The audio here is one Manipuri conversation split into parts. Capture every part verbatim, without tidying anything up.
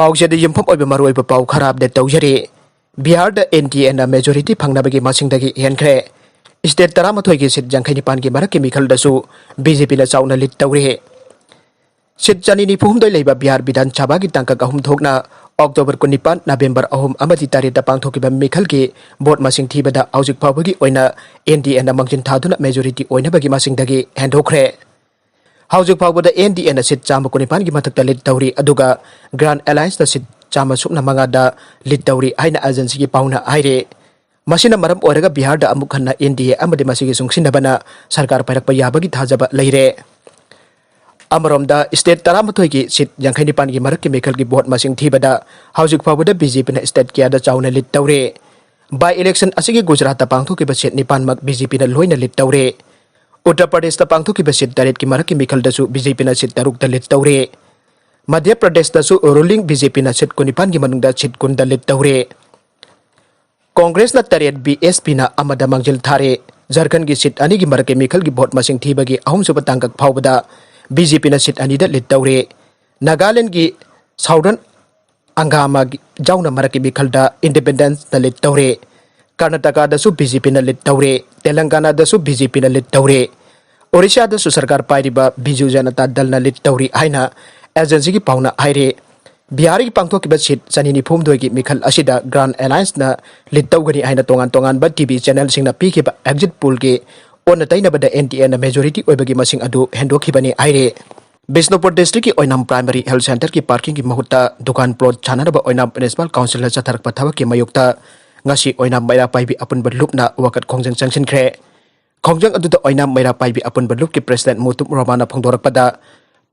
ꯄꯥꯎꯁꯦꯗ ꯌꯨꯝꯐꯝ ꯑꯣꯏꯕ ꯃꯔꯨꯑꯣꯏꯕ ꯄꯥꯎ ꯈꯔ ꯑꯞꯗꯦꯠ ꯇꯧꯖꯔꯤ꯫ ꯕꯤꯍꯥꯔꯗ ꯑꯦꯟ ꯗꯤ ꯑꯦꯅ ꯃꯦꯖꯣꯔꯤꯇꯤ ꯐꯪꯅꯕꯒꯤ ꯃꯁꯤꯡꯗꯒꯤ ꯍꯦꯟꯈ꯭ꯔꯦ꯫ ꯁ꯭ꯇꯦꯠ ꯇꯔꯥꯃꯥꯊꯣꯏꯒꯤ ꯁꯤꯠ ꯌꯥꯡꯈꯩ ꯅꯤꯄꯥꯟꯒꯤ ꯃꯔꯛꯀꯤ ꯃꯤꯈꯜꯗꯁꯨ ꯕꯤ ꯖꯦ ꯄꯤꯅ ꯆꯥꯎꯅ ꯂꯤꯗ ꯇꯧꯔꯦ꯫ ꯁꯤꯠ ꯆꯅꯤ ꯅꯤꯐꯨ ꯍꯨꯝꯗꯣꯏ ꯂꯩꯕ ꯕꯤꯍꯥꯔ ꯕꯤꯙꯥꯟ ꯁꯚꯥꯒꯤ ꯇꯥꯡꯀꯛ ꯑꯍꯨꯝ ꯊꯣꯛꯅ ꯑꯣꯛꯇꯣꯕꯔ ꯀꯨꯟꯅꯤꯄꯥꯟ, ꯅꯕꯦꯝꯕꯔ ꯑꯍꯨꯝ ꯑꯃꯗꯤ ꯇꯔꯦꯠꯇ ꯄꯥꯡꯊꯣꯛꯈꯤꯕ ꯃꯤꯈꯜꯒꯤ ꯚꯣꯠ ꯃꯁꯤꯡ ꯊꯤꯕꯗ ꯍꯧꯖꯤꯛ ꯐꯥꯎꯕꯒꯤ ꯑꯣꯏꯅ ꯑꯦꯟ ꯗꯤ ꯑꯦꯅ ꯃꯥꯡꯖꯤꯜ ꯊꯥꯗꯨꯅ ꯃꯦꯖꯣꯔꯤꯇꯤ ꯑꯣꯏꯅꯕꯒꯤ ꯃꯁꯤꯡꯗꯒꯤ ꯍꯦꯟꯗꯣꯛꯈ꯭ꯔꯦ꯫ ꯍꯧꯖꯤꯛ ꯐꯥꯎꯕꯗ ꯑꯦꯟ ꯗꯤ ꯑꯦꯅ ꯁꯤꯠ ꯆꯥꯝꯃ ꯀꯨꯟꯅꯤꯄꯥꯟꯒꯤ ꯃꯊꯛꯇ ꯂꯤꯗ ꯇꯧꯔꯤ, ꯑꯗꯨꯒ ꯒ꯭ꯔꯥꯟ ꯑꯦꯂꯥꯏꯟꯁꯅ ꯁꯤꯠ ꯆꯥꯝꯃ ꯁꯨꯞꯅ ꯃꯉꯥꯗ ꯂꯤꯗ ꯇꯧꯔꯤ ꯍꯥꯏꯅ ꯑꯦꯖꯦꯟꯁꯤꯒꯤ ꯄꯥꯎꯅ ꯍꯥꯏꯔꯤ꯫ ꯃꯁꯤꯅ ꯃꯔꯝ ꯑꯣꯏꯔꯒ ꯕꯤꯍꯥꯔꯗ ꯑꯃꯨꯛ ꯍꯟꯅ ꯑꯦꯟ ꯗꯤ ꯑꯦ ꯑꯃꯗꯤ ꯃꯁꯤꯒꯤ ꯆꯨꯡꯁꯤꯟꯅꯕꯅ ꯁꯔꯀꯥꯔ ꯄꯥꯏꯔꯛꯄ ꯌꯥꯕꯒꯤ ꯊꯥꯖꯕ ꯂꯩꯔꯦ꯫ ꯑꯃꯔꯣꯝꯗ, ꯁ꯭ꯇꯦꯠ ꯇꯔꯥꯃꯥꯊꯣꯏꯒꯤ ꯁꯤꯠ ꯌꯥꯡꯈꯩ ꯅꯤꯄꯥꯟꯒꯤ ꯃꯔꯛꯀꯤ ꯃꯤꯈꯜꯒꯤ ꯚꯣꯠ ꯃꯁꯤꯡ ꯊꯤꯕꯗ ꯍꯧꯖꯤꯛ ꯐꯥꯎꯕꯗ ꯕꯤ ꯖꯦ ꯄꯤꯅ ꯁ꯭ꯇꯦꯠ ꯀꯌꯥꯗ ꯆꯥꯎꯅ ꯂꯤꯗ ꯇꯧꯔꯦ꯫ ꯕꯥꯏ ꯏꯂꯦꯛꯁꯟ ꯑꯁꯤꯒꯤ ꯒꯨꯖꯔꯥꯠꯇ ꯄꯥꯡꯊꯣꯛꯈꯤꯕ ꯁꯤꯠ ꯅꯤꯄꯥꯟꯃꯛ ꯕꯤ ꯖꯦ ꯄꯤꯅ ꯂꯣꯏꯅ ꯂꯤꯗ ꯇꯧꯔꯦ꯫ ꯎꯠꯇꯔ ꯄ꯭ꯔꯗꯦꯁꯇ ꯄꯥꯡꯊꯣꯛꯈꯤꯕ ꯁꯤꯠ ꯇꯔꯦꯠꯀꯤ ꯃꯔꯛꯀꯤ ꯃꯤꯈꯜꯗꯁꯨ ꯕꯤ ꯖꯦ ꯄꯤꯅ ꯁꯤꯠ ꯇꯔꯨꯛꯇ ꯂꯤꯗ ꯇꯧꯔꯦ꯫ ꯃꯙ꯭ꯌ ꯄ꯭ꯔꯗꯦꯁꯇꯁꯨ ꯔꯨꯂꯤꯡ ꯕꯤ ꯖꯦ ꯄꯤꯅ ꯁꯤꯠ ꯀꯨꯟꯅꯤꯄꯥꯟꯒꯤ ꯃꯅꯨꯡꯗ ꯁꯤꯠ ꯀꯨꯟꯗ ꯂꯤꯗ ꯇꯧꯔꯦ꯫ ꯀꯣꯡꯒ꯭ꯔꯦꯁꯅ ꯇꯔꯦꯠ, ꯕꯤ ꯑꯦꯁ ꯄꯤꯅ ꯑꯃꯗ ꯃꯥꯡꯖꯤꯜ ꯊꯥꯔꯦ꯫ ꯖꯔꯈꯟꯒꯤ ꯁꯤꯠ ꯑꯅꯤꯒꯤ ꯃꯔꯛꯀꯤ ꯃꯤꯈꯜꯒꯤ ꯚꯣꯠ ꯃꯁꯤꯡ ꯊꯤꯕꯒꯤ ꯑꯍꯨꯝꯁꯨꯕ ꯇꯥꯡꯀꯛ ꯐꯥꯎꯕꯗ ꯕꯤ ꯖꯦ ꯄꯤꯅ ꯁꯤꯠ ꯑꯅꯤꯗ ꯂꯤꯗ ꯇꯧꯔꯦ꯫ ꯅꯥꯒꯥꯂꯦꯟꯗꯒꯤ ꯁꯥꯎꯗꯔꯟ ꯑꯪꯒꯥꯃꯥꯒꯤ ꯌꯥꯎꯅ ꯃꯔꯛꯀꯤ ꯃꯤꯈꯜꯗ ꯏꯟꯗꯤꯄꯦꯟꯗꯦꯟꯁꯅ ꯂꯤꯗ ꯇꯧꯔꯦ꯫ ꯀꯔꯅꯥꯇꯀꯥꯗꯁꯨ ꯕꯤ ꯖꯦ ꯄꯤꯅ ꯂꯤꯗ ꯇꯧꯔꯦ꯫ ꯇꯦꯂꯪꯒꯥꯅꯥꯗꯁꯨ ꯕꯤ ꯖꯦ ꯄꯤꯅ ꯂꯤꯗ ꯇꯧꯔꯦ꯫ ꯑꯣꯔꯤꯁꯥꯗꯁꯨ ꯁꯔꯀꯥꯔ ꯄꯥꯏꯔꯤꯕ ꯕꯤꯖꯨ ꯖꯅꯇꯥ ꯗꯜꯅ ꯂꯤꯗ ꯇꯧꯔꯤ ꯍꯥꯏꯅ ꯑꯦꯖꯦꯟꯁꯤꯒꯤ ꯄꯥꯎꯅ ꯍꯥꯏꯔꯦ꯫ ꯕꯤꯍꯥꯔꯒꯤ ꯄꯥꯡꯊꯣꯛꯈꯤꯕ ꯁꯤꯠ ꯆꯅꯤ ꯅꯤꯐꯨ ꯍꯨꯝꯗꯣꯏꯒꯤ ꯃꯤꯈꯜ ꯑꯁꯤꯗ ꯒ꯭ꯔꯥꯟ ꯑꯦꯂꯥꯏꯟꯁꯅ ꯂꯤꯗ ꯇꯧꯒꯅꯤ ꯍꯥꯏꯅ ꯇꯣꯉꯥꯟ ꯇꯣꯉꯥꯟꯕ ꯇꯤ ꯚꯤ ꯆꯦꯅꯦꯜꯁꯤꯡꯅ ꯄꯤꯈꯤꯕ ꯑꯦꯛꯖꯤꯠ ꯄꯣꯜꯒꯤ ꯑꯣꯟꯅ ꯇꯩꯅꯕꯗ ꯑꯦꯟ ꯗꯤ ꯑꯦꯅ ꯃꯦꯖꯣꯔꯤꯇꯤ ꯑꯣꯏꯕꯒꯤ ꯃꯁꯤꯡ ꯑꯗꯨ ꯍꯦꯟꯗꯣꯛꯈꯤꯕꯅꯤ ꯍꯥꯏꯔꯤ꯫ ꯕꯤꯁꯅꯨꯄꯨꯔ ꯗꯤꯁꯇ꯭ꯔꯤꯛꯀꯤ ꯑꯣꯏꯅꯥꯝ ꯄ꯭ꯔꯥꯏꯃꯔꯤ ꯍꯦꯜꯊ ꯁꯦꯟꯇꯔꯒꯤ ꯄꯥꯔꯀꯤꯡꯒꯤ ꯃꯍꯨꯠꯇ ꯗꯨꯀꯥꯟ ꯄ꯭ꯂꯣꯠ ꯁꯥꯅꯅꯕ ꯑꯣꯏꯅꯥꯝ ꯃ꯭ꯌꯨꯅꯤꯁꯤꯄꯥꯜ ꯀꯥꯎꯟꯁꯤꯜꯅ ꯆꯠꯊꯔꯛꯄ ꯊꯕꯛꯀꯤ ꯃꯥꯌꯣꯛꯇ ꯉꯁꯤ ꯑꯣꯏꯅꯥꯝ ꯃꯩꯔꯥ ꯄꯥꯏꯕꯤ ꯑꯄꯨꯟꯕ ꯂꯨꯞꯅ ꯋꯥꯀꯠ ꯈꯣꯡꯖꯪ ꯆꯪꯁꯤꯟꯈ꯭ꯔꯦ꯫ ꯈꯣꯡꯖꯪ ꯑꯗꯨꯗ ꯑꯣꯏꯅꯥꯝ ꯃꯩꯔꯥ ꯄꯥꯏꯕꯤ ꯑꯄꯨꯟꯕ ꯂꯨꯞꯀꯤ ꯄ꯭ꯔꯦꯁꯤꯗꯦꯟꯠ ꯃꯨꯇꯨꯝ ꯔꯣꯃꯥꯅ ꯐꯣꯡꯗꯣꯔꯛꯄꯗ,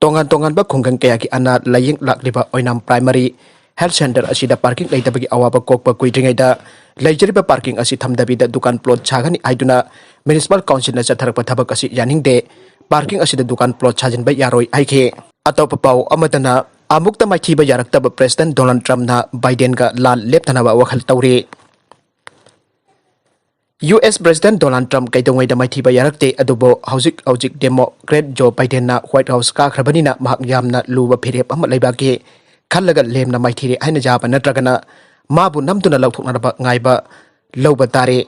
ꯇꯣꯉꯥꯟ ꯇꯣꯉꯥꯟꯕ ꯈꯨꯡꯒꯪ ꯀꯌꯥꯒꯤ ꯑꯅꯥ ꯂꯥꯌꯦꯡ ꯂꯥꯛꯂꯤꯕ ꯑꯣꯏꯅꯥꯝ ꯄ꯭ꯔꯥꯏꯃꯔꯤ ꯍꯦꯜꯊ ꯁꯦꯟꯇꯔ ꯑꯁꯤꯗ ꯄꯥꯔꯀꯤꯡ ꯂꯩꯇꯕꯒꯤ ꯑꯋꯥꯕ ꯀꯣꯛꯄ ꯀꯨꯏꯗ꯭ꯔꯤꯉꯩꯗ ꯂꯩꯖꯔꯤꯕ ꯄꯥꯔꯀꯤꯡ ꯑꯁꯤ ꯊꯝꯗꯕꯤꯗ ꯗꯨꯀꯥꯟ ꯄ꯭ꯂꯣꯠ ꯁꯥꯒꯅꯤ ꯍꯥꯏꯗꯨꯅ ꯃ꯭ꯌꯨꯅꯤꯁꯤꯄꯥꯜ ꯀꯥꯎꯟꯁꯤꯜꯅ ꯆꯠꯊꯔꯛꯄ ꯊꯕꯛ ꯑꯁꯤ ꯌꯥꯅꯤꯡꯗꯦ꯫ ꯄꯥꯔꯀꯤꯡ ꯑꯁꯤꯗ ꯗꯨꯀꯥꯟ ꯄ꯭ꯂꯣꯠ ꯁꯥꯖꯤꯟꯕ ꯌꯥꯔꯣꯏ ꯍꯥꯏꯈꯤ꯫ ꯑꯇꯣꯞꯄ ꯄꯥꯎ ꯑꯃꯗꯅ, ꯑꯃꯨꯛꯇ ꯃꯥꯏꯊꯤꯕ ꯌꯥꯔꯛꯇꯕ ꯄ꯭ꯔꯦꯁꯤꯗꯦꯟꯠ ꯗꯣꯅꯥꯜꯗ ꯇ꯭ꯔꯝꯞꯅ ꯕꯥꯏꯗꯦꯟꯒ ꯂꯥꯟ ꯂꯦꯞꯊꯅꯕ ꯋꯥꯈꯜ ꯇꯧꯔꯤ꯫ ꯌꯨ ꯑꯦꯁ ꯄ꯭ꯔꯦꯁꯤꯗꯦꯟꯠ ꯗꯣꯅꯥꯜꯗ ꯇ꯭ꯔꯝꯞ ꯀꯩꯗꯧꯉꯩꯗ ꯃꯥꯏꯊꯤꯕ ꯌꯥꯔꯛꯇꯦ, ꯑꯗꯨꯕꯨ ꯍꯧꯖꯤꯛ ꯍꯧꯖꯤꯛ ꯗꯦꯃꯣꯀ꯭ꯔꯦꯠ ꯖꯣ ꯕꯥꯏꯗꯦꯟꯅ ꯋꯥꯏꯠ ꯍꯥꯎꯁ ꯀꯥꯈ꯭ꯔꯕꯅꯤꯅ ꯃꯍꯥꯛ ꯌꯥꯝꯅ ꯂꯨꯕ ꯐꯤꯔꯦꯞ ꯑꯃ ꯂꯩꯕꯥꯛꯀꯤ ꯈꯜꯂꯒ ꯂꯦꯝꯅ ꯃꯥꯏꯊꯤꯔꯦ ꯍꯥꯏꯅ ꯌꯥꯕ ꯅꯠꯇ꯭ꯔꯒꯅ ꯃꯥꯕꯨ ꯅꯝꯗꯨꯅ ꯂꯧꯊꯣꯛꯅꯅꯕ ꯉꯥꯏꯕ ꯂꯧꯕ ꯇꯥꯔꯦ꯫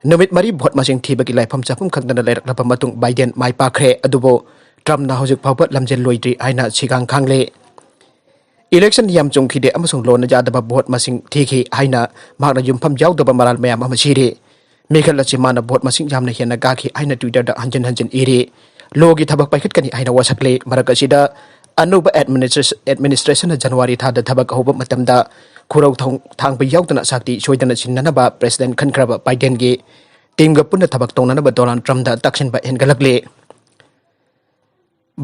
ꯅꯨꯃꯤꯠ ꯃꯔꯤ ꯚꯣꯠ ꯃꯁꯤꯡ ꯊꯤꯕꯒꯤ ꯂꯥꯏꯐꯝ ꯆꯥꯐꯝ ꯈꯪꯗꯅ ꯂꯩꯔꯛꯂꯕ ꯃꯇꯨꯡ ꯕꯥꯏꯗꯦꯟ ꯃꯥꯏ ꯄꯥꯛꯈ꯭ꯔꯦ꯫ ꯑꯗꯨꯕꯨ ꯇ꯭ꯔꯝꯞꯅ ꯍꯧꯖꯤꯛ ꯐꯥꯎꯕ ꯂꯝꯖꯦꯜ ꯂꯣꯏꯗ꯭ꯔꯤ ꯍꯥꯏꯅ ꯁꯤꯒꯥꯡ ꯈꯥꯡꯂꯦ꯫ ꯏꯂꯦꯛꯁꯟ ꯌꯥꯝ ꯆꯨꯝꯈꯤꯗꯦ ꯑꯃꯁꯨꯡ ꯂꯣꯟꯅ ꯌꯥꯗꯕ ꯚꯣꯠ ꯃꯁꯤꯡ ꯊꯤꯈꯤ ꯍꯥꯏꯅ ꯃꯍꯥꯛꯅ ꯌꯨꯝꯐꯝ ꯌꯥꯎꯗꯕ ꯃꯔꯥꯜ ꯃꯌꯥꯝ ꯑꯃ ꯁꯤꯔꯤ꯫ ꯃꯤꯈꯜ ꯑꯁꯤ ꯃꯥꯅ ꯚꯣꯠ ꯃꯁꯤꯡ ꯌꯥꯝꯅ ꯍꯦꯟꯅ ꯀꯥꯈꯤ ꯍꯥꯏꯅ Twitter-ꯗ ꯍꯟꯖꯤꯟ ꯍꯟꯖꯤꯟ ꯏꯔꯤ꯫ ꯂꯣꯒꯤ ꯊꯕꯛ ꯄꯥꯏꯈꯠꯀꯅꯤ ꯍꯥꯏꯅ ꯋꯥꯁꯛꯂꯦ꯫ ꯃꯔꯛ ꯑꯁꯤꯗ ꯑꯅꯧꯕ administration, administration-ꯅ ꯖꯅꯋꯥꯔꯤ ꯊꯥꯗ ꯊꯕꯛ ꯍꯧꯕ ꯃꯇꯝꯗ ꯈꯨꯔꯧ ꯊꯥꯡ-, ꯊꯥꯡꯕ ꯌꯥꯎꯗꯅ ꯁꯛꯇꯤ ꯁꯣꯏꯗꯅ ꯁꯤꯟꯅꯅꯕ ꯄ꯭ꯔꯦꯁꯤꯗꯦꯟ ꯈꯟꯈ꯭ꯔꯕ ꯕꯥꯏꯗꯦꯟꯒꯤ ꯇꯤꯝꯒ ꯄꯨꯟꯅ ꯊꯕꯛ ꯇꯧꯅꯅꯕ ꯗꯣꯅꯥꯜꯗ ꯇ꯭ꯔꯝꯞꯇ ꯇꯛꯁꯤꯟꯕ ꯍꯦꯟꯒꯠꯂꯛꯂꯤ꯫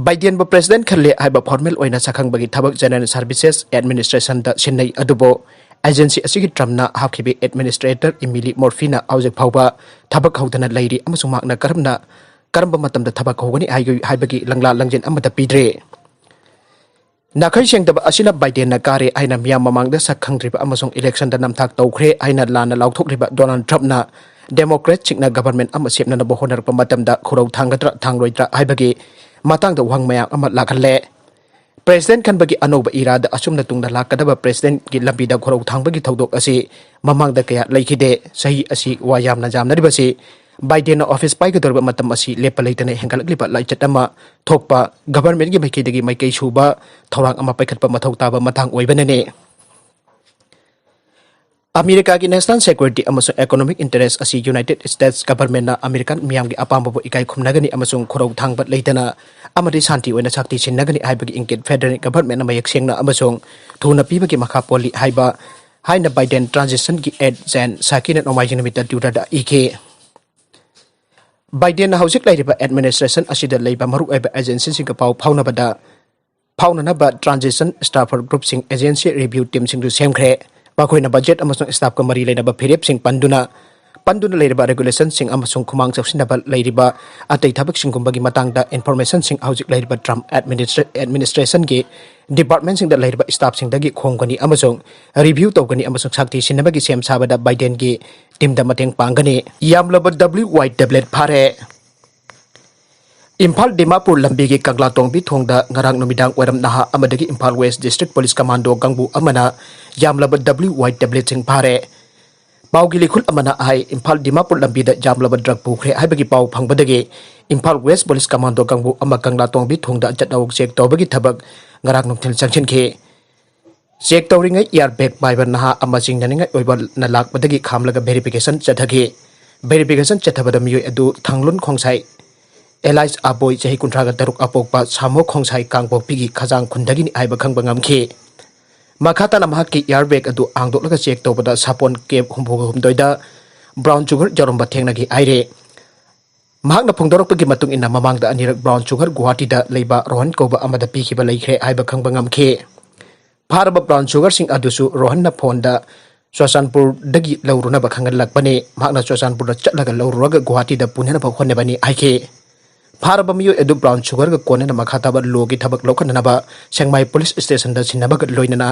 ꯕꯥꯏꯗꯦꯟꯕꯨ ꯄ꯭ꯔꯦꯁꯤꯗꯦꯟ ꯈꯜꯂꯦ ꯍꯥꯏꯕ ꯐꯣꯔꯃꯦꯜ ꯑꯣꯏꯅ ꯁꯛꯈꯪꯕꯒꯤ ꯊꯕꯛ ꯖꯦꯅꯔꯦꯜ ꯁꯔꯚꯤꯁꯦꯁ ꯑꯦꯗꯃꯤꯅꯤꯁꯇ꯭ꯔꯦꯁꯟꯗ ꯁꯤꯟꯅꯩ꯫ ꯑꯗꯨꯕꯨ ꯑꯦꯖꯦꯟꯁꯤ ꯑꯁꯤꯒꯤ ꯇ꯭ꯔꯝꯞꯅ ꯍꯥꯞꯈꯤꯕ ꯑꯦꯗꯃꯤꯅꯤꯁꯇ꯭ꯔꯦꯇꯔ ꯏꯃꯤꯂꯤ ꯃꯣꯔꯐꯤꯅ ꯍꯧꯖꯤꯛ ꯐꯥꯎꯕ ꯊꯕꯛ ꯍꯧꯗꯅ ꯂꯩꯔꯤ ꯑꯃꯁꯨꯡ ꯃꯍꯥꯛꯅ ꯀꯔꯝꯅ, ꯀꯔꯝꯕ ꯃꯇꯝꯗ ꯊꯕꯛ ꯍꯧꯒꯅꯤ ꯍꯥꯏꯒ-, ꯍꯥꯏꯕꯒꯤ ꯂꯪꯂꯥ ꯂꯪꯖꯦꯜ ꯑꯃꯠꯇ ꯄꯤꯗ꯭ꯔꯤ꯫ ꯅꯥꯈꯩ ꯁꯦꯡꯗꯕ ꯑꯁꯤꯅ ꯕꯥꯏꯗꯦꯟꯅ ꯀꯥꯔꯦ ꯍꯥꯏꯅ ꯃꯤꯌꯥꯝ ꯃꯃꯥꯡꯗ ꯁꯛ ꯈꯪꯗ꯭ꯔꯤꯕ ꯑꯃꯁꯨꯡ ꯏꯂꯦꯛꯁꯟꯗ ꯅꯝꯊꯥꯛ ꯇꯧꯈ꯭ꯔꯦ ꯍꯥꯏꯅ ꯂꯥꯟꯅ ꯂꯥꯎꯊꯣꯛꯂꯤꯕ ꯗꯣꯅꯥꯜꯗ ꯇ꯭ꯔꯝꯞꯅ ꯗꯦꯃꯣꯀ꯭ꯔꯦꯠꯁꯤꯡꯅ ꯒꯚꯔꯟꯃꯦꯟꯠ ꯑꯃ ꯁꯦꯝꯅꯅꯕ ꯍꯣꯠꯅꯔꯛꯄ ꯃꯇꯝꯗ ꯈꯨꯔꯧ ꯊꯥꯡꯒꯗ꯭ꯔꯥ ꯊꯥꯡꯂꯣꯏꯗ꯭ꯔꯥ ꯍꯥꯏꯕꯒꯤ ꯃꯇꯥꯡꯗ ꯋꯥꯍꯪ ꯃꯌꯥꯝ ꯑꯃ ꯂꯥꯛꯍꯜꯂꯦ꯫ ꯄ꯭ꯔꯦꯁꯤꯗꯦꯟꯠ ꯈꯟꯕꯒꯤ ꯑꯅꯧꯕ ꯏꯔꯥꯗ ꯑꯁꯨꯝꯅ ꯇꯨꯡꯗ ꯂꯥꯛꯀꯗꯕ ꯄ꯭ꯔꯦꯁꯤꯗꯦꯟꯠꯀꯤ ꯂꯝꯕꯤꯗ ꯈꯨꯔꯧ ꯊꯥꯡꯕꯒꯤ ꯊꯧꯗꯣꯛ ꯑꯁꯤ ꯃꯃꯥꯡꯗ ꯀꯌꯥ ꯂꯩꯈꯤꯗꯦ꯫ ꯆꯍꯤ ꯑꯁꯤ ꯋꯥ ꯌꯥꯝꯅ ꯌꯥꯝꯅꯔꯤꯕꯁꯤ ꯕꯥꯏꯗꯦꯟꯅ ꯑꯣꯐꯤꯁ ꯄꯥꯏꯒꯗꯧꯔꯤꯕ ꯃꯇꯝ ꯑꯁꯤ ꯂꯦꯞꯄ ꯂꯩꯇꯅ ꯍꯦꯟꯒꯠꯂꯛꯂꯤꯕ ꯂꯥꯏꯆꯠ ꯑꯃ ꯊꯣꯛꯄ, ꯒꯚꯔꯟꯃꯦꯟꯠꯀꯤ ꯃꯥꯏꯀꯩꯗꯒꯤ ꯃꯥꯏꯀꯩ ꯁꯨꯕ ꯊꯧꯔꯥꯡ ꯑꯃ ꯄꯥꯏꯈꯠꯄ ꯃꯊꯧ ꯇꯥꯕ ꯃꯇꯥꯡ ꯑꯣꯏꯕꯅꯅꯤ꯫ ꯑꯃꯦꯔꯤꯀꯥꯒꯤ ꯅꯦꯁꯅꯦꯜ ꯁꯦꯀ꯭ꯌꯨꯔꯤꯇꯤ ꯑꯃꯁꯨꯡ ꯏꯀꯣꯅꯣꯃꯤꯛ ꯏꯟꯇꯔꯦꯁ ꯑꯁꯤ ꯌꯨꯅꯥꯏꯇꯦꯗ ꯁ꯭ꯇꯦꯠꯁ ꯒꯚꯔꯟꯃꯦꯟꯠꯅ ꯑꯃꯦꯔꯤꯀꯥꯟ ꯃꯤꯌꯥꯝꯒꯤ ꯑꯄꯥꯝꯕꯕꯨ ꯏꯀꯥꯏ ꯈꯨꯝꯅꯒꯅꯤ ꯑꯃꯁꯨꯡ ꯈꯨꯔꯧ ꯊꯥꯡꯕ ꯂꯩꯇꯅ ꯑꯃꯗꯤ ꯁꯥꯟꯇꯤ ꯑꯣꯏꯅ ꯁꯛꯇꯤ ꯁꯤꯟꯅꯒꯅꯤ ꯍꯥꯏꯕꯒꯤ ꯏꯪꯒꯤꯠ ꯐꯦꯗꯔꯦꯜ ꯒꯚꯔꯟꯃꯦꯟꯠꯅ ꯃꯌꯦꯛ ꯁꯦꯡꯅ ꯑꯃꯁꯨꯡ ꯊꯨꯅ ꯄꯤꯕꯒꯤ ꯃꯈꯥ ꯄꯣꯜꯂꯤ ꯍꯥꯏꯕ, ꯍꯥꯏꯅ ꯕꯥꯏꯗꯦꯟ ꯇ꯭ꯔꯥꯟꯁꯤꯁꯟꯒꯤ ꯑꯦꯗ ꯖꯦꯟ ꯁꯥꯀꯤꯅ ꯅꯣꯡꯃꯥꯏꯖꯤꯡ ꯅꯨꯃꯤꯠꯇ Twitter-ꯗ ꯏꯈꯤ꯫ ꯕꯥꯏꯗꯦꯟꯅ ꯍꯧꯖꯤꯛ ꯂꯩꯔꯤꯕ ꯑꯦꯗꯃꯤꯅꯤꯁꯇ꯭ꯔꯦꯁꯟ ꯑꯁꯤꯗ ꯂꯩꯕ ꯃꯔꯨꯑꯣꯏꯕ ꯑꯦꯖꯦꯟꯁꯤꯁꯤꯡꯒ ꯄꯥꯎ ꯐꯥꯎꯅꯕꯗ, ꯐꯥꯎꯅꯅꯕ ꯇ꯭ꯔꯥꯟꯖꯤꯁꯟ ꯁ꯭ꯇꯥꯐꯔ ꯒ꯭ꯔꯨꯞꯁꯤꯡ, ꯑꯦꯖꯦꯟꯁꯤ ꯔꯤꯚ꯭ꯌꯨ ꯇꯤꯝꯁꯤꯡꯁꯨ ꯁꯦꯝꯈ꯭ꯔꯦ꯫ ꯃꯈꯣꯏꯅ ꯕꯖꯦꯠ ꯑꯃꯁꯨꯡ ꯁ꯭ꯇꯥꯐꯀ ꯃꯔꯤ ꯂꯩꯅꯕ ꯐꯤꯔꯦꯞꯁꯤꯡ ꯄꯟꯗꯨꯅ, ꯄꯟꯗꯨꯅ ꯂꯩꯔꯤꯕ ꯔꯦꯒꯨꯂꯦꯁꯟꯁꯤꯡ ꯑꯃꯁꯨꯡ ꯈꯨꯃꯥꯡ ꯆꯥꯎꯁꯤꯟꯅꯕ ꯂꯩꯔꯤꯕ ꯑꯇꯩ ꯊꯕꯛꯁꯤꯡꯒꯨꯝꯕꯒꯤ ꯃꯇꯥꯡꯗ ꯏꯟꯐꯣꯔꯃꯦꯁꯟꯁꯤꯡ ꯍꯧꯖꯤꯛ ꯂꯩꯔꯤꯕ ꯇ꯭ꯔꯝꯞ ꯑꯦꯗꯃꯤꯅꯤꯁꯇ꯭ꯔꯦ-, ꯑꯦꯗꯃꯤꯅꯤꯁꯇ꯭ꯔꯦꯁꯟꯒꯤ ꯗꯤꯄꯥꯔꯠꯃꯦꯟꯠꯁꯤꯡꯗ ꯂꯩꯔꯤꯕ ꯁ꯭ꯇꯥꯐꯁꯤꯡꯗꯒꯤ ꯈꯣꯝꯒꯅꯤ ꯑꯃꯁꯨꯡ ꯔꯤꯚ꯭ꯌꯨ ꯇꯧꯒꯅꯤ ꯑꯃꯁꯨꯡ ꯁꯛꯇꯤ ꯁꯤꯟꯅꯕꯒꯤ ꯁꯦꯝ ꯁꯥꯕꯗ ꯕꯥꯏꯗꯦꯟꯒꯤ ꯇꯤꯝꯗ ꯃꯇꯦꯡ ꯄꯥꯡꯒꯅꯤ꯫ ꯌꯥꯝꯂꯕ W Y tablet ꯐꯥꯔꯦ꯫ ꯏꯝꯐꯥꯜ ꯗꯤꯃꯥꯄꯨꯔ ꯂꯝꯕꯤꯒꯤ ꯀꯪꯂꯥꯇꯣꯡꯕꯤ ꯊꯣꯡꯗ ꯉꯔꯥꯡ ꯅꯨꯃꯤꯗꯥꯡ ꯋꯥꯏꯔꯝ ꯅꯍꯥ ꯑꯃꯗꯒꯤ Imphal west district police commando ꯀꯥꯡꯕꯨ ꯑꯃꯅ ꯌꯥꯝꯂꯕ W Y tabletꯁꯤꯡ ꯐꯥꯔꯦ꯫ ꯄꯥꯎꯒꯤ ꯂꯤꯈꯨꯜ ꯑꯃꯅ ꯍꯥꯏ, ꯏꯝꯐꯥꯜ ꯗꯤꯃꯥꯄꯨꯔ ꯂꯝꯕꯤꯗ ꯌꯥꯝꯂꯕ ꯗ꯭ꯔꯒ ꯄꯨꯈ꯭ꯔꯦ ꯍꯥꯏꯕꯒꯤ ꯄꯥꯎ ꯐꯪꯕꯗꯒꯤ ꯏꯝꯐꯥꯜ ꯋꯦꯁ ꯄꯨꯂꯤꯁ ꯀꯃꯥꯟꯗꯣ ꯀꯥꯡꯕꯨ ꯑꯃ ꯀꯪꯂꯥꯇꯣꯡꯕꯤ ꯊꯣꯡꯗ ꯆꯠꯅ ꯆꯦꯛ ꯇꯧꯕꯒꯤ ꯊꯕꯛ ꯉꯔꯥꯡ ꯅꯨꯡꯊꯤꯜ ꯆꯪꯁꯤꯟꯈꯤ꯫ ꯆꯦꯛ ꯇꯧꯔꯤꯉꯩ ꯏꯌꯥꯔ ꯕꯦꯒ ꯄꯥꯏꯕ ꯅꯍꯥ ꯑꯃ ꯆꯤꯡꯅꯅꯤꯡꯉꯥꯏ ꯑꯣꯏꯕꯅ ꯂꯥꯛꯄꯗꯒꯤ ꯈꯥꯝꯂꯒ ꯚꯦꯔꯤꯐꯤꯀꯦꯁꯟ ꯆꯠꯊꯈꯤ꯫ ꯚꯦꯔꯤꯐꯤꯀꯦꯁꯟ ꯆꯠꯊꯕꯗ ꯃꯤꯑꯣꯏ ꯑꯗꯨ ꯊꯥꯡꯂꯨꯟ ꯈꯣꯡꯁꯥꯏ ꯑꯦꯂꯥꯏꯁ ꯑꯕꯣꯏ, ꯆꯍꯤ ꯀꯨꯟꯊ꯭ꯔꯥꯒ ꯇꯔꯨꯛ, ꯑꯄꯣꯛꯄ ꯁꯥꯃꯣ ꯈꯣꯡꯁꯥꯏ ꯀꯥꯡꯄꯣꯛꯄꯤꯒꯤ ꯈꯖꯥꯡ ꯈꯨꯟꯗꯒꯤꯅꯤ ꯍꯥꯏꯕ ꯈꯪꯕ ꯉꯝꯈꯤ꯫ ꯃꯈꯥ ꯇꯥꯅ ꯃꯍꯥꯛꯀꯤ ꯏꯌꯥꯔ ꯕꯦꯒ ꯑꯗꯨ ꯍꯥꯡꯗꯣꯛꯂꯒ ꯆꯦꯛ ꯇꯧꯕꯗ ꯁꯥꯄꯣꯟ ꯀꯦꯞ ꯍꯨꯝꯐꯨꯒ ꯍꯨꯝꯗꯣꯏꯗ ꯕ꯭ꯔꯥꯎꯟ ꯁꯨꯒꯔ ꯌꯥꯎꯔꯝꯕ ꯊꯦꯡꯅꯈꯤ ꯍꯥꯏꯔꯤ꯫ ꯃꯍꯥꯛꯅ ꯐꯣꯡꯗꯣꯔꯛꯄꯒꯤ ꯃꯇꯨꯡ ꯏꯟꯅ, ꯃꯃꯥꯡꯗ ꯑꯅꯤꯔꯛ ꯕ꯭ꯔꯥꯎꯟ ꯁꯨꯒꯔ ꯒꯨꯋꯥꯍꯥꯇꯤꯗ ꯂꯩꯕ ꯔꯣꯍꯟ ꯀꯧꯕ ꯑꯃꯗ ꯄꯤꯈꯤꯕ ꯂꯩꯈ꯭ꯔꯦ ꯍꯥꯏꯕ ꯈꯪꯕ ꯉꯝꯈꯤ꯫ ꯐꯥꯔꯕ ꯕ꯭ꯔꯥꯎꯟ ꯁꯨꯒꯔꯁꯤꯡ ꯑꯗꯨꯁꯨ ꯔꯣꯍꯟꯅ ꯐꯣꯟꯗ ꯆꯨꯔꯆꯥꯟꯄꯨꯔꯗꯒꯤ ꯂꯧꯔꯨꯅꯕ ꯈꯪꯍꯜꯂꯛꯄꯅꯤ꯫ ꯃꯍꯥꯛꯅ ꯆꯨꯔꯆꯥꯟꯄꯨꯔꯗ ꯆꯠꯂꯒ ꯂꯧꯔꯨꯔꯒ ꯒꯨꯋꯥꯍꯥꯇꯤꯗ ꯄꯨꯅꯅꯕ ꯍꯣꯠꯅꯕꯅꯤ ꯍꯥꯏꯈꯤ꯫ ꯐꯥꯔꯕ ꯃꯤꯑꯣꯏ ꯑꯗꯨ ꯕ꯭ꯔꯥꯎꯟ ꯁꯨꯒꯔꯒ ꯀꯣꯟꯅꯅ ꯃꯈꯥ ꯇꯥꯕ ꯂꯣꯒꯤ ꯊꯕꯛ ꯂꯧꯈꯠꯅꯅꯕ ꯁꯦꯡꯃꯥꯏ ꯄꯨꯂꯤꯁ ꯁ꯭ꯇꯦꯁꯟꯗ ꯁꯤꯟꯅꯕꯒ ꯂꯣꯏꯅꯅ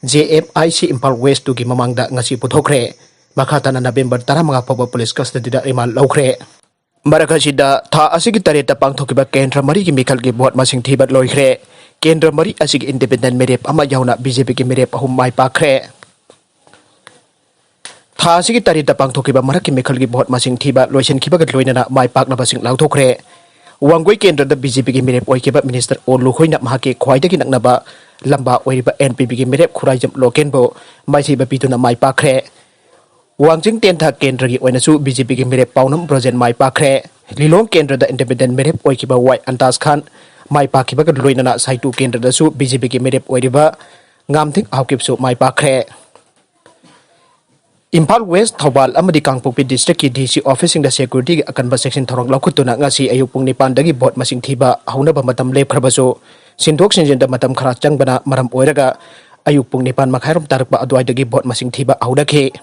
J M I C Imphal west ꯇꯨꯒꯤ ꯃꯃꯥꯡꯗ ꯉꯁꯤ ꯄꯨꯊꯣꯛꯈ꯭ꯔꯦ꯫ ꯃꯈꯥ ꯇꯥꯅ ꯅꯕꯦꯝꯕꯔ ꯇꯔꯥꯃꯉꯥ ꯐꯥꯎꯕ ꯄꯨꯂꯤꯁ ꯀꯁꯇꯗꯤꯗ ꯔꯤꯃꯥꯟ ꯂꯧꯈ꯭ꯔꯦ꯫ ꯃꯔꯛ ꯑꯁꯤꯗ, ꯊꯥ ꯑꯁꯤꯒꯤ ꯇꯔꯦꯠꯇ ꯄꯥꯡꯊꯣꯛꯈꯤꯕ ꯀꯦꯟꯗ꯭ꯔ ꯃꯔꯤꯒꯤ ꯃꯤꯈꯜꯒꯤ ꯚꯣꯠ ꯃꯁꯤꯡ ꯊꯤꯕ ꯂꯣꯏꯈ꯭ꯔꯦ꯫ ꯀꯦꯟꯗ꯭ꯔ ꯃꯔꯤ ꯑꯁꯤꯒꯤ ꯏꯟꯗꯤꯄꯦꯟꯗꯦꯟ ꯃꯤꯔꯦꯞ ꯑꯃ ꯌꯥꯎꯅ B J P ꯒꯤ ꯃꯤꯔꯦꯞ ꯑꯍꯨꯝ ꯃꯥꯏ ꯄꯥꯛꯈ꯭ꯔꯦ꯫ ꯊꯥ ꯑꯁꯤꯒꯤ ꯇꯔꯦꯠꯇ ꯄꯥꯡꯊꯣꯛꯈꯤꯕ ꯃꯔꯛꯀꯤ ꯃꯤꯈꯜꯒꯤ ꯚꯣꯠ ꯃꯁꯤꯡ ꯊꯤꯕ ꯂꯣꯏꯁꯤꯟꯈꯤꯕꯒ ꯂꯣꯏꯅꯅ ꯃꯥꯏ ꯄꯥꯛꯅꯕꯁꯤꯡ ꯂꯥꯎꯊꯣꯛꯈ꯭ꯔꯦ꯫ ꯋꯥꯡꯒꯣꯏ ꯀꯦꯟꯗ꯭ꯔꯗ B J P ꯒꯤ ꯃꯤꯔꯦꯞ ꯑꯣꯏꯈꯤꯕ ꯃꯤꯅꯤꯁꯇꯔ ꯑꯣ ꯂꯨꯈꯣꯏꯅ ꯃꯍꯥꯛꯀꯤ ꯈ꯭ꯋꯥꯏꯗꯒꯤ ꯅꯛꯅꯕ ꯂꯝꯕꯥ ꯑꯣꯏꯔꯤꯕ N P P ꯒꯤ ꯃꯤꯔꯦꯞ ꯈꯨꯔꯥꯏꯖꯝ ꯂꯣꯀꯦꯟꯕꯨ ꯃꯥꯏꯊꯤꯕ ꯄꯤꯗꯨꯅ ꯃꯥꯏ ꯄꯥꯛꯈ꯭ꯔꯦ꯫ ꯋꯥꯡꯖꯤꯡ ꯇꯦꯟꯊꯥ ꯀꯦꯟꯗ꯭ꯔꯒꯤ ꯑꯣꯏꯅꯁꯨ B J P ꯒꯤ ꯃꯤꯔꯦꯞ ꯄꯥꯎꯅꯝ ꯕ꯭ꯔꯣꯖꯦꯟ ꯃꯥꯏ ꯄꯥꯛꯈ꯭ꯔꯦ꯫ ꯂꯤꯂꯣꯡ ꯀꯦꯟꯗ꯭ꯔꯗ ꯏꯟꯗꯤꯄꯦꯟꯗꯦꯟ ꯃꯤꯔꯦꯞ ꯑꯣꯏꯈꯤꯕ ꯋꯥꯏ ꯑꯟꯇꯥꯖ ꯈꯥꯟ ꯃꯥꯏ ꯄꯥꯛꯈꯤꯕꯒ ꯂꯣꯏꯅꯅ ꯁꯥꯏꯇꯨ ꯀꯦꯟꯗ꯭ꯔꯗꯁꯨ B J P ꯒꯤ ꯃꯤꯔꯦꯞ ꯑꯣꯏꯔꯤꯕ ꯉꯥꯝꯊꯤꯡ ꯍꯥꯎꯀꯤꯞꯁꯨ ꯃꯥꯏ ꯄꯥꯛꯈ꯭ꯔꯦ꯫ ꯏꯝꯐꯥꯜ ꯋꯦꯁ, ꯊꯧꯕꯥꯜ ꯑꯃꯗꯤ ꯀꯥꯡꯄꯣꯛꯄꯤ ꯗꯤꯁꯇ꯭ꯔꯤꯛꯀꯤ D C ꯑꯣꯐꯤꯁꯁꯤꯡꯗ ꯁꯦꯀ꯭ꯌꯨꯔꯤꯇꯤꯒꯤ ꯑꯀꯟꯕ ꯆꯦꯛꯁꯤꯟ ꯊꯧꯔꯥꯡ ꯂꯧꯈꯠꯇꯨꯅ ꯉꯁꯤ ꯑꯌꯨꯛ ꯄꯨꯡ ꯅꯤꯄꯥꯟꯗꯒꯤ ꯚꯣꯠ ꯃꯁꯤꯡ ꯊꯤꯕ ꯍꯧꯅꯕ ꯃꯇꯝ ꯂꯦꯞꯈ꯭ꯔꯕꯁꯨ, ꯁꯤꯟꯗꯣꯛ ꯁꯤꯟꯖꯤꯟꯗ ꯃꯇꯝ ꯈꯔ ꯆꯪꯕꯅ ꯃꯔꯝ ꯑꯣꯏꯔꯒ ꯑꯌꯨꯛ ꯄꯨꯡ ꯅꯤꯄꯥꯟ ꯃꯈꯥꯏꯔꯣꯝ ꯇꯥꯔꯛꯄ ꯑꯗꯨꯋꯥꯏꯗꯒꯤ ꯚꯣꯠ ꯃꯁꯤꯡ ꯊꯤꯕ ꯍꯧꯅꯈꯤ꯫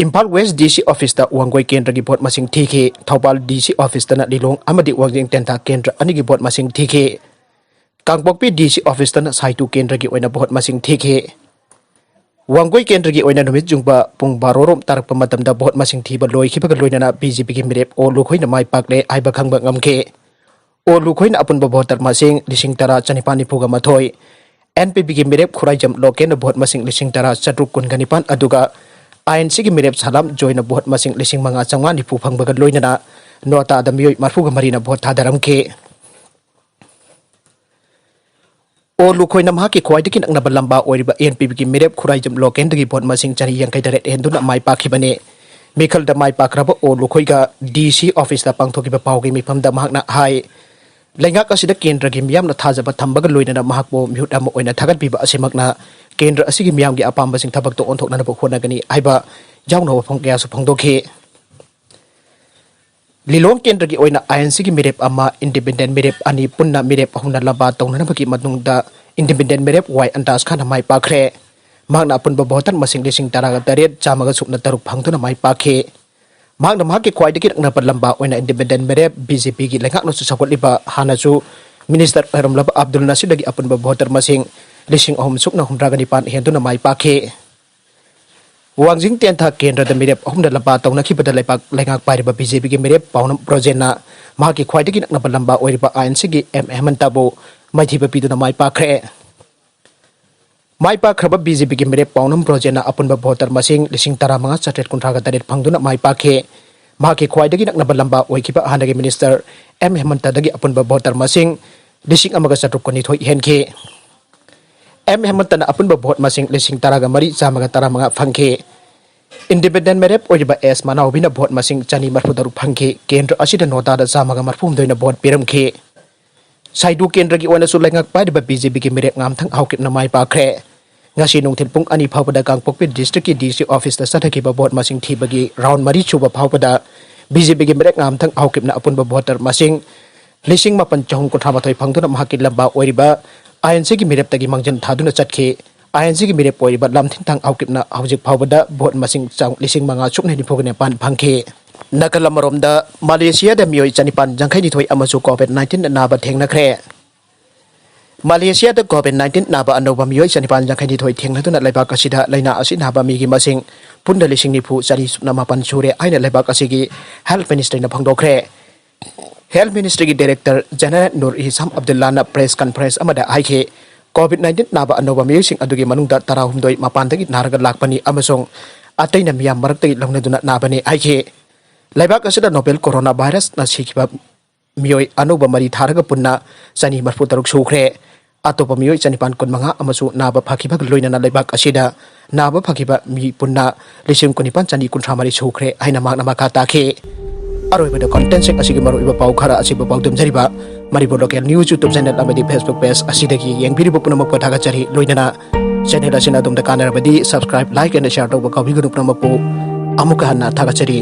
ꯏꯝꯐꯥꯜ ꯋꯦꯁ D C ꯑꯣꯐꯤꯁꯇ ꯋꯥꯡꯒꯣꯏ ꯀꯦꯟꯗ꯭ꯔꯒꯤ ꯚꯣꯠ ꯃꯁꯤꯡ ꯊꯤꯈꯤ꯫ ꯊꯧꯕꯥꯜ D C ꯑꯣꯐꯤꯁꯇꯅ ꯂꯤꯂꯣꯡ ꯑꯃꯗꯤ ꯋꯥꯡꯖꯤꯡ ꯇꯦꯟꯊꯥ ꯀꯦꯟꯗ꯭ꯔ ꯑꯅꯤꯒꯤ ꯚꯣꯠ ꯃꯁꯤꯡ ꯊꯤꯈꯤ꯫ ꯀꯥꯡꯄꯣꯛꯄꯤ D C ꯑꯣꯐꯤꯁꯇꯅ ꯁꯥꯏꯇꯨ ꯀꯦꯟꯗ꯭ꯔꯒꯤ ꯑꯣꯏꯅ ꯚꯣꯠ ꯃꯁꯤꯡ ꯊꯤꯈꯤ꯫ ꯋꯥꯡꯒꯣꯏ ꯀꯦꯟꯗ꯭ꯔꯒꯤ ꯑꯣꯏꯅ ꯅꯨꯃꯤꯠ ꯌꯨꯡꯕ ꯄꯨꯡ ꯕꯥꯔꯣ ꯔꯣꯝ ꯇꯥꯔꯛꯄ ꯃꯇꯝꯗ ꯚꯣꯠ ꯃꯁꯤꯡ ꯊꯤꯕ ꯂꯣꯏꯈꯤꯕꯒ ꯂꯣꯏꯅꯅ ꯕꯤ ꯖꯦ ꯄꯤꯒꯤ ꯃꯤꯔꯦꯞ ꯑꯣ ꯂꯨꯈꯣꯏꯅ ꯃꯥꯏ ꯄꯥꯛꯂꯦ ꯍꯥꯏꯕ ꯈꯪꯕ ꯉꯝꯈꯤ꯫ ꯑꯣ ꯂꯨꯈꯣꯏꯅ ꯑꯄꯨꯟꯕ ꯚꯣꯇꯔ ꯃꯁꯤꯡ ꯂꯤꯁꯤꯡ ꯇꯔꯥ ꯆꯅꯤꯄꯥꯟ ꯅꯤꯐꯨꯒ ꯃꯥꯊꯣꯏ, ꯑꯦꯟ ꯄꯤ ꯄꯤꯒꯤ ꯃꯤꯔꯦꯞ ꯈꯨꯔꯥꯏꯖꯝ ꯂꯣꯀꯦꯟꯅ ꯚꯣꯠ ꯃꯁꯤꯡ ꯂꯤꯁꯤꯡ ꯇꯔꯥ ꯆꯥꯇ꯭ꯔꯨꯛ ꯀꯨꯟꯒ ꯅꯤꯄꯥꯟ ꯑꯗꯨꯒ ꯑꯥꯏ ꯑꯦꯟ ꯁꯤꯒꯤ ꯃꯤꯔꯦꯞ ꯁꯥꯂꯥꯝ ꯖꯣꯏꯅ ꯚꯣꯠ ꯃꯁꯤꯡ ꯂꯤꯁꯤꯡ ꯃꯉꯥ ꯆꯥꯝꯃꯉꯥ ꯅꯤꯐꯨ ꯐꯪꯕꯒ ꯂꯣꯏꯅꯅ ꯅꯣꯇꯥꯗ ꯃꯤꯑꯣꯏ ꯃꯔꯤꯐꯨꯒ ꯃꯔꯤꯅ ꯚꯣꯠ ꯊꯥꯗꯔꯝꯈꯤ꯫ ꯑꯣ ꯂꯨꯈꯣꯏꯅ ꯃꯍꯥꯛꯀꯤ ꯈ꯭ꯋꯥꯏꯗꯒꯤ ꯅꯛꯅꯕ ꯂꯝꯕꯥ ꯑꯣꯏꯔꯤꯕ ꯑꯦꯟ ꯄꯤ ꯄꯤꯒꯤ ꯃꯤꯔꯦꯞ ꯈꯨꯔꯥꯏꯖꯝ ꯂꯣꯀꯦꯟꯗꯒꯤ ꯚꯣꯠ ꯃꯁꯤꯡ ꯆꯅꯤ ꯌꯥꯡꯈꯩ ꯇꯔꯦꯠ ꯍꯦꯟꯗꯨꯅ ꯃꯥꯏ ꯄꯥꯛꯈꯤꯕꯅꯤ꯫ ꯃꯤꯈꯜꯗ ꯃꯥꯏ ꯄꯥꯛꯈ꯭ꯔꯕ ꯑꯣ ꯂꯨꯈꯣꯏꯒ ꯗꯤ ꯁꯤ ꯑꯣꯐꯤꯁꯇ ꯄꯥꯡꯊꯣꯛꯈꯤꯕ ꯄꯥꯎꯒꯤ ꯃꯤꯐꯝꯗ ꯃꯍꯥꯛꯅ ꯍꯥꯏ, ꯂꯩꯉꯥꯛ ꯑꯁꯤꯗ ꯀꯦꯟꯗ꯭ꯔꯒꯤ ꯃꯤꯌꯥꯝꯅ ꯊꯥꯖꯕ ꯊꯝꯕꯒ ꯂꯣꯏꯅꯅ ꯃꯍꯥꯛꯄꯨ ꯃꯤꯍꯨꯠ ꯑꯃ ꯑꯣꯏꯅ ꯊꯥꯒꯠꯄꯤꯕ ꯑꯁꯤꯃꯛꯅ ꯀꯦꯟꯗ꯭ꯔ ꯑꯁꯤꯒꯤ ꯃꯤꯌꯥꯝꯒꯤ ꯑꯄꯥꯝꯕꯁꯤꯡ ꯊꯕꯛꯇ ꯑꯣꯟꯊꯣꯛꯅꯅꯕ ꯍꯣꯠꯅꯒꯅꯤ ꯍꯥꯏꯕ ꯌꯥꯎꯅ ꯋꯥꯐꯝ ꯀꯌꯥꯁꯨ ꯐꯣꯡꯗꯣꯛꯈꯤ꯫ ꯂꯤꯂꯣꯡ ꯀꯦꯟꯗ꯭ꯔꯒꯤ ꯑꯣꯏꯅ ꯑꯥꯏ ꯑꯦꯟ ꯁꯤꯒꯤ ꯃꯤꯔꯦꯞ ꯑꯃ, ꯏꯟꯗꯤꯄꯦꯟꯗꯦꯟ ꯃꯤꯔꯦꯞ ꯑꯅꯤ, ꯄꯨꯟꯅ ꯃꯤꯔꯦꯞ ꯑꯍꯨꯝꯅ ꯂꯝꯕꯥ ꯇꯧꯅꯅꯕꯒꯤ ꯃꯇꯨꯡꯗ ꯏꯟꯗꯤꯄꯦꯟꯗꯦꯟ ꯃꯤꯔꯦꯞ ꯋꯥꯏ ꯑꯟꯗꯥꯖ ꯈꯥꯟꯅ ꯃꯥꯏ ꯄꯥꯛꯈ꯭ꯔꯦ꯫ ꯃꯍꯥꯛꯅ ꯑꯄꯨꯟꯕ ꯚꯣꯇꯔ ꯃꯁꯤꯡ ꯂꯤꯁꯤꯡ ꯇꯔꯥꯒ ꯇꯔꯦꯠ ꯆꯥꯝꯃꯒ ꯁꯨꯞꯅ ꯇꯔꯨꯛ ꯐꯪꯗꯨꯅ ꯃꯥꯏ ꯄꯥꯛꯈꯤ꯫ ꯃꯍꯥꯛꯅ ꯃꯍꯥꯛꯀꯤ ꯈ꯭ꯋꯥꯏꯗꯒꯤ ꯅꯛꯅꯕ ꯂꯝꯕꯥ ꯑꯣꯏꯅ ꯏꯟꯗꯤꯄꯦꯟꯗꯦꯟ ꯃꯤꯔꯦꯞ ꯕꯤ ꯖꯦ ꯄꯤꯒꯤ ꯂꯩꯉꯥꯛꯅꯁꯨ ꯁꯧꯒꯠꯂꯤꯕ ꯍꯥꯟꯅꯁꯨ ꯃꯤꯅꯤꯁꯇꯔ ꯑꯣꯏꯔꯝꯂꯕ ꯑꯕꯗꯨꯜ ꯅꯁꯤꯔꯗꯒꯤ ꯑꯄꯨꯟꯕ ꯚꯣꯇꯔ ꯃꯁꯤꯡ ꯂꯤꯁꯤꯡ ꯑꯍꯨꯝ ꯁꯨꯞꯅ ꯍꯨꯝꯗ꯭ꯔꯥꯒ ꯅꯤꯄꯥꯟ ꯍꯦꯟꯗꯨꯅ ꯃꯥꯏ ꯄꯥꯛꯈꯤ꯫ ꯋꯥꯡꯖꯤꯡ ꯇꯦꯟꯊꯥ ꯀꯦꯟꯗ꯭ꯔꯗ ꯃꯤꯔꯦꯞ ꯑꯍꯨꯝꯗ ꯂꯝꯕꯥ ꯇꯧꯅꯈꯤꯕꯗ ꯂꯩꯕꯥꯛ ꯂꯩꯉꯥꯛ ꯄꯥꯏꯔꯤꯕ ꯕꯤ ꯖꯦ ꯄꯤꯒꯤ ꯃꯤꯔꯦꯞ ꯄꯥꯎꯅꯝ ꯕ꯭ꯔꯣꯖꯦꯟꯅ ꯃꯍꯥꯛꯀꯤ ꯈ꯭ꯋꯥꯏꯗꯒꯤ ꯅꯛꯅꯕ ꯂꯝꯕꯥ ꯑꯣꯏꯔꯤꯕ ꯑꯥꯏ ꯑꯦꯟ ꯁꯤꯒꯤ ꯑꯦꯝ ꯍꯦꯃꯟꯇꯕꯨ ꯃꯥꯏꯊꯤꯕ ꯄꯤꯗꯨꯅ ꯃꯥꯏ ꯄꯥꯛꯈ꯭ꯔꯦ꯫ ꯃꯥꯏ ꯄꯥꯛꯈ꯭ꯔꯕ ꯕꯤ ꯖꯦ ꯄꯤꯒꯤ ꯃꯤꯔꯦꯞ ꯄꯥꯎꯅꯝ ꯕ꯭ꯔꯣꯖꯦꯟꯅ ꯑꯄꯨꯟꯕ ꯚꯣꯇꯔ ꯃꯁꯤꯡ ꯂꯤꯁꯤꯡ ꯇꯔꯥꯃꯉꯥ ꯆꯥꯇ꯭ꯔꯦꯠ ꯀꯨꯟꯊ꯭ꯔꯥꯒ ꯇꯔꯦꯠ ꯐꯪꯗꯨꯅ ꯃꯥꯏ ꯄꯥꯛꯈꯤ꯫ ꯃꯍꯥꯛꯀꯤ ꯈ꯭ꯋꯥꯏꯗꯒꯤ ꯅꯛꯅꯕ ꯂꯝꯕꯥ ꯑꯣꯏꯈꯤꯕ ꯍꯥꯟꯅꯒꯤ ꯃꯤꯅꯤꯁꯇꯔ ꯑꯦꯝ ꯍꯦꯃꯟꯇꯗꯒꯤ ꯑꯄꯨꯟꯕ ꯚꯣꯇꯔ ꯃꯁꯤꯡ ꯂꯤꯁꯤꯡ ꯑꯃꯒ ꯆꯥꯇ꯭ꯔꯨꯛ ꯀꯨꯟꯅꯤꯊꯣꯏ ꯍꯦꯟꯈꯤ꯫ ꯑꯦꯝ ꯍꯦꯃꯟꯇꯅ ꯑꯄꯨꯟꯕ ꯚꯣꯠ ꯃꯁꯤꯡ ꯂꯤꯁꯤꯡ ꯇꯔꯥꯒ ꯃꯔꯤ ꯆꯥꯝꯃꯒ ꯇꯔꯥꯃꯉꯥ ꯐꯪꯈꯤ꯫ ꯏꯟꯗꯤꯄꯦꯟꯗꯦꯟ ꯃꯤꯔꯦꯞ ꯑꯣꯏꯔꯤꯕ ꯑꯦꯁ ꯃꯅꯥꯎꯕꯤꯅ ꯚꯣꯠ ꯃꯁꯤꯡ ꯆꯅꯤ ꯃꯔꯤꯐꯨ ꯇꯔꯨꯛ ꯐꯪꯈꯤ꯫ ꯀꯦꯟꯗ꯭ꯔ ꯑꯁꯤꯗ ꯅꯣꯇꯥꯗ ꯆꯥꯝꯃꯒ ꯃꯔꯤꯐꯨ ꯍꯨꯝꯗꯣꯏꯅ ꯚꯣꯠ ꯄꯤꯔꯝꯈꯤ꯫ ꯁꯥꯏꯗꯨ ꯀꯦꯟꯗ꯭ꯔꯒꯤ ꯑꯣꯏꯅꯁꯨ ꯂꯩꯉꯥꯛ ꯄꯥꯏꯔꯤꯕ ꯕꯤ ꯖꯦ ꯄꯤꯒꯤ ꯃꯤꯔꯦꯞ ꯉꯥꯝꯊꯪ ꯍꯥꯎꯀꯤꯞꯅ ꯃꯥꯏ ꯄꯥꯛꯈ꯭ꯔꯦ꯫ ꯉꯁꯤ ꯅꯨꯡꯊꯤꯜ ꯄꯨꯡ ꯑꯅꯤ ꯐꯥꯎꯕꯗ ꯀꯥꯡꯄꯣꯛꯄꯤ ꯗꯤꯁꯇ꯭ꯔꯤꯛꯀꯤ ꯗꯤ ꯁꯤ ꯑꯣꯐꯤꯁꯇ ꯆꯠꯊꯈꯤꯕ ꯚꯣꯠ ꯃꯁꯤꯡ ꯊꯤꯕꯒꯤ ꯔꯥꯎꯟ ꯃꯔꯤ ꯁꯨꯕ ꯐꯥꯎꯕꯗ ꯕꯤ ꯖꯦ ꯄꯤꯒꯤ ꯃꯤꯔꯦꯞ ꯉꯥꯝꯊꯪ ꯍꯥꯎꯀꯤꯞꯅ ꯑꯄꯨꯟꯕ ꯚꯣꯇꯔ ꯃꯁꯤꯡ ꯂꯤꯁꯤꯡ ꯃꯥꯄꯟ ꯆꯍꯨꯝ ꯀꯨꯟꯊ꯭ꯔꯥ ꯃꯥꯊꯣꯏ ꯐꯪꯗꯨꯅ ꯃꯍꯥꯛꯀꯤ ꯂꯝꯕꯥ ꯑꯣꯏꯔꯤꯕ ꯑꯥꯏ ꯑꯦꯟ ꯁꯤꯒꯤ ꯃꯤꯔꯦꯞꯇꯒꯤ ꯃꯥꯡꯖꯤꯟ ꯊꯥꯗꯨꯅ ꯆꯠꯈꯤ꯫ ꯑꯥꯏ ꯑꯦꯟ ꯁꯤꯒꯤ ꯃꯤꯔꯦꯞ ꯑꯣꯏꯔꯤꯕ ꯂꯝꯊꯤꯟꯊꯥꯡ ꯍꯥꯎꯀꯤꯞꯅ ꯍꯧꯖꯤꯛ ꯐꯥꯎꯕꯗ ꯚꯣꯠ ꯃꯁꯤꯡ ꯆꯥꯡ ꯂꯤꯁꯤꯡ ꯃꯉꯥ ꯁꯨꯞꯅ ꯅꯤꯐꯨꯒ ꯅꯤꯄꯥꯟ ꯐꯪꯈꯤ꯫ ꯅꯥꯀꯜ ꯑꯃꯔꯣꯝꯗ, ꯃꯥꯂꯦꯁꯤꯌꯥꯗ ꯃꯤꯑꯣꯏ ꯆꯅꯤꯄꯥꯟ ꯌꯥꯡꯈꯩꯅꯤꯊꯣꯏ ꯑꯃꯁꯨ ꯀꯣꯚꯤꯗ ꯅꯥꯏꯟꯇꯤꯟ ꯅꯥꯕ ꯊꯦꯡꯅꯈ꯭ꯔꯦ꯫ ꯃꯥꯂꯦꯁꯤꯌꯥꯗ ꯀꯣꯚꯤꯗ ꯅꯥꯏꯟꯇꯤꯟ ꯅꯥꯕ ꯑꯅꯧꯕ ꯃꯤꯑꯣꯏ ꯆꯅꯤꯄꯥꯟ ꯌꯥꯡꯈꯩꯅꯤꯊꯣꯏ ꯊꯦꯡꯅꯗꯨꯅ ꯂꯩꯕꯥꯛ ꯑꯁꯤꯗ ꯂꯥꯏꯅꯥ ꯑꯁꯤ ꯅꯥꯕ ꯃꯤꯒꯤ ꯃꯁꯤꯡ ꯄꯨꯟꯅ ꯂꯤꯁꯤꯡ ꯅꯤꯐꯨ ꯆꯅꯤ ꯁꯨꯞꯅ ꯃꯥꯄꯟ ꯁꯨꯔꯦ ꯍꯥꯏꯅ ꯂꯩꯕꯥꯛ ꯑꯁꯤꯒꯤ ꯍꯦꯜꯊ ꯃꯤꯅꯤꯁꯇ꯭ꯔꯤꯅ ꯐꯣꯡꯗꯣꯛꯈ꯭ꯔꯦ꯫ ꯍꯦꯜꯊ ꯃꯤꯅꯤꯁꯇ꯭ꯔꯤꯒꯤ ꯗꯥꯏꯔꯦꯛꯇꯔ ꯖꯦꯅꯦꯔꯦꯜ ꯅꯨꯔ ꯍꯤꯁꯥꯝ ꯑꯕꯗꯨꯜꯂꯥꯅ ꯄ꯭ꯔꯦꯁ ꯀꯟꯐꯔꯦꯟꯁ ꯑꯃꯗ ꯍꯥꯏꯈꯤ, ꯀꯣꯚꯤꯗ ꯅꯥꯏꯟꯇꯤꯟ ꯅꯥꯕ ꯑꯅꯧꯕ ꯃꯤꯑꯣꯏꯁꯤꯡ ꯑꯗꯨꯒꯤ ꯃꯅꯨꯡꯗ ꯇꯔꯥꯍꯨꯝꯗꯣꯏ ꯃꯄꯥꯟꯗꯒꯤ ꯅꯥꯔꯒ ꯂꯥꯛꯄꯅꯤ ꯑꯃꯁꯨꯡ ꯑꯇꯩꯅ ꯃꯤꯌꯥꯝ ꯃꯔꯛꯇꯒꯤ ꯂꯧꯅꯗꯨꯅ ꯅꯥꯕꯅꯤ ꯍꯥꯏꯈꯤ꯫ ꯂꯩꯕꯥꯛ ꯑꯁꯤꯗ ꯅꯣꯕꯦꯜ ꯀꯣꯔꯣꯅꯥ ꯚꯥꯏꯔꯁꯅ ꯁꯤꯈꯤꯕ ꯃꯤꯑꯣꯏ ꯑꯅꯧꯕ ꯃꯔꯤ ꯊꯥꯔꯒ ꯄꯨꯟꯅ ꯆꯅꯤ ꯃꯔꯤꯐꯨ ꯇꯔꯨꯛ ꯁꯨꯈ꯭ꯔꯦ꯫ ꯑꯇꯣꯞꯄ ꯃꯤꯑꯣꯏ ꯆꯅꯤꯄꯥꯟ ꯀꯨꯟꯃꯉꯥ ꯑꯃꯁꯨ ꯅꯥꯕ ꯐꯈꯤꯕꯒ ꯂꯣꯏꯅꯅ ꯂꯩꯕꯥꯛ ꯑꯁꯤꯗ ꯅꯥꯕ ꯐꯈꯤꯕ ꯃꯤ ꯄꯨꯟꯅ ꯂꯤꯁꯤꯡ ꯀꯨꯟꯅꯤꯄꯥꯟ ꯆꯅꯤ ꯀꯨꯟꯊ꯭ꯔꯥ ꯃꯔꯤ ꯁꯨꯈ꯭ꯔꯦ ꯍꯥꯏꯅ ꯃꯍꯥꯛꯅ ꯃꯈꯥ ꯇꯥꯈꯤ꯫ ꯑꯔꯣꯏꯕꯗ ꯀꯣꯟꯇꯦꯟꯁꯤꯡ ꯑꯁꯤꯒꯤ ꯃꯔꯨꯑꯣꯏꯕ ꯄꯥꯎ ꯈꯔ ꯑꯁꯤꯕꯨ ꯄꯥꯎꯗꯝꯖꯔꯤꯕ Manipur local news YouTube channel ꯑꯃꯗꯤ ꯐꯦꯁꯕꯨꯛ ꯄꯦꯖ ꯑꯁꯤꯗꯒꯤ ꯌꯦꯡꯕꯤꯔꯤꯕ ꯄꯨꯝꯅꯃꯛꯄꯨ ꯊꯥꯒꯠꯆꯔꯤ꯫ ꯂꯣꯏꯅꯅ ꯆꯦꯅꯦꯜ ꯑꯁꯤꯅ ꯑꯗꯣꯝꯗ ꯀꯥꯟꯅꯔꯕꯗꯤ subscribe, like and share ꯇꯧꯕ ꯀꯥꯎꯕꯤꯒꯅꯨ꯫ ꯄꯨꯝꯅꯃꯛꯄꯨ ꯑꯃꯨꯛꯀ ꯍꯟꯅ ꯊꯥꯒꯠꯆꯔꯤ꯫